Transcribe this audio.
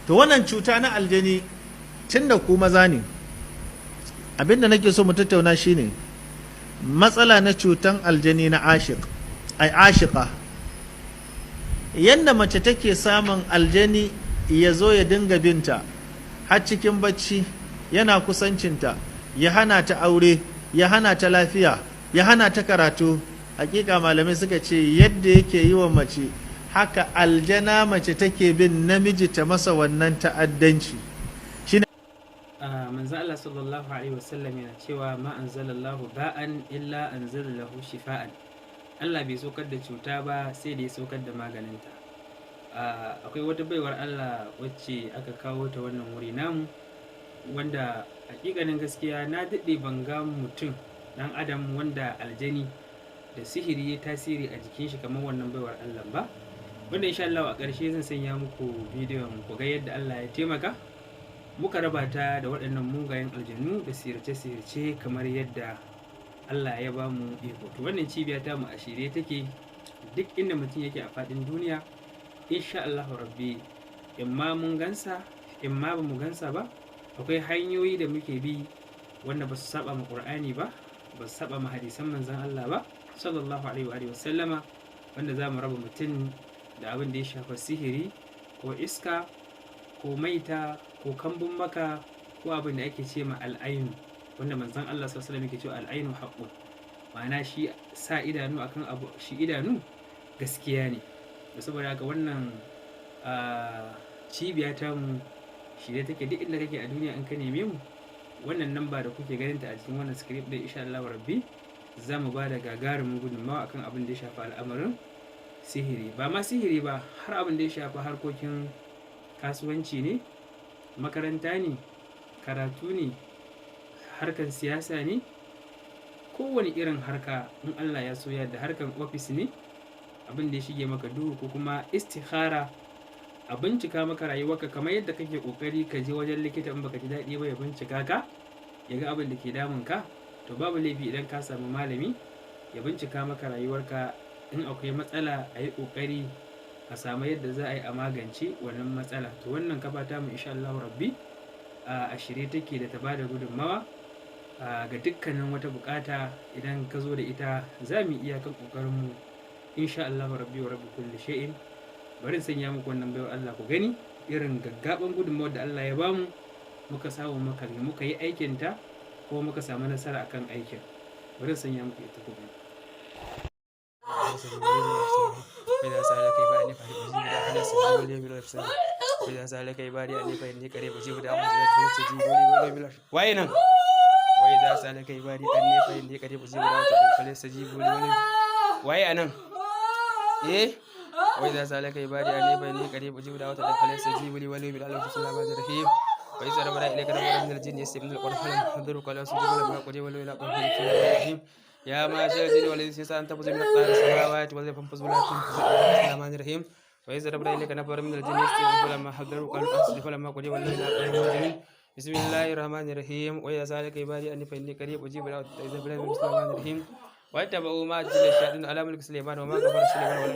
To wannan cuta na aljani, tun da ku maza ne, abinda nake so mu tattauna shine matsala na cutan aljani na ashiq, ai ashiqa. Yanda mace take samun aljani ya zo ya dinga binta har cikin bacci, yana kusancinta, ya hana ta aure, ya hana ta lafiya, ya hana ta karatu. Hakika malamai suka ce yadda yake yi wa mace, haka aljana mace take bin namiji ta masa wannan ta'addanci. Shine. Manzo Allah sallallahu alaihi wasallam yana cewa: "Ma anzalallahu da'an illa anzala lahu shifa'an." Allah bai saukar da cuta ba sai da ya saukar da maganinta. Akwai wata baiwar Allah wacce aka kawo ta wannan wuri namu, wanda hakikanin gaskiya na daɗe ban ga mutum ɗan adam wanda aljani da sihiri ya tasiri a jikin shi kamar wannan baiwar Allah ba, wanda insha Allah a ƙarshe zan sanya muku bidiyon ku ga yadda Allah ya taimaka muka raba ta da waɗannan mugayen aljanu da sihirce-sihirce kamar yadda Allah ya ba mu iko. To wannan cibiya ta mu a shirye take, duk inda mutum yake a faɗin duniya, insha Allah rabbi, in ma mun gansa, in ma ba mu gansa ba, akwai hanyoyi da muke bi wanda ba su saba ma Qur'ani ba, ba su saba ma hadisan manzon Allah ba sallallahu alaihi wa sallama, wanda za mu raba mutum da abin da ya shafa sihiri ko iska ko maita ko kambun maka ko abin da ake ce ma al'ainu, wanda manzon Allah sallallahu alaihi wasallam yake cewa: "Al'ainu haqqun." Ma'ana shi sa idanu akan abu, shi idanu gaskiya ne. Da saboda haka wannan cibiya ta mu shirye take, duk inda kake a duniya in ka neme mu, wannan namba da kuke ganin ta a cikin wannan script din, insha Allah rabbi za mu ba da gagarumin gudunmawa akan abin da ya shafi al'amarin sihiri. Ba ma sihiri ba, har abin da ya shafi harkokin kasuwanci ne, makaranta ne, karatu ne, harkan siyasa ne, kowane irin harka in Allah ya so da harkan ofis ne, abin da ya shige maka duhu, ko kuma istikhara, a bincika maka rayuwarka kamar yadda kake kokari ka je wajen likita in baka ji daɗi ba ya bincika ka ya ga abin da ke damun ka. To babu laifi idan ka samu malami ya bincika maka rayuwarka, in akwai matsala a yi kokari a samu yadda za a yi a magance wannan matsala. To wannan kafa ta mu insha Allah rabbi a shirye take da ta bada gudunmawa ga dukkanin wata bukata. Idan ka zo da ita, za mu iya kan kokarinmu insha Allah rabbi wa rabbi kulli shay'in. Bari in sanya muku wannan baiwar Allah ku gani irin gaggaban gudunmawar da Allah ya bamu muka samu muka yi aikin ta ko muka samu nasara akan aikin. Bari in sanya muku ita ku gani. وإذا سألك عبادي وإذا سألك عبادي عني فإني قريب أجيب دعوة الداع فليستجيبوا لي وليؤمنوا. waye nan? وإذا سألك عبادي عني فإني قريب أجيب دعوة الداع فليستجيبوا لي وليؤمنوا. Waye anan? Eh, وإذا سألك عبادي عني فإني قريب أجيب دعوة الداع فليستجيبوا لي وليؤمنوا. بسم الله الرحمن الرحيم. وإذ صرفنا إليك نفرا من الجن يستمعون القرآن فلما حضروه قالوا أنصتوا فلما قضي ولوا إلى قومهم. بسم الله الرحمن الرحيم. يا معشر الجن والإنس أن تنفذوا من أقطار السماوات والأرض فانفذوا لا تنفذوا. بسم الله الرحمن الرحيم. وإذ صرفنا إليك نفرا من الجن يستمعون فلما حضروا قالوا أنصتوا فلما قضي ولوا إلى قومهم منذرين. بسم الله الرحمن الرحيم. وإذا سألك عبادي عني فإني قريب أجيب دعوة. بسم الله الرحمن الرحيم. واتبعوا ما تتلو الشياطين على ملك سليمان وما كفر سليمان.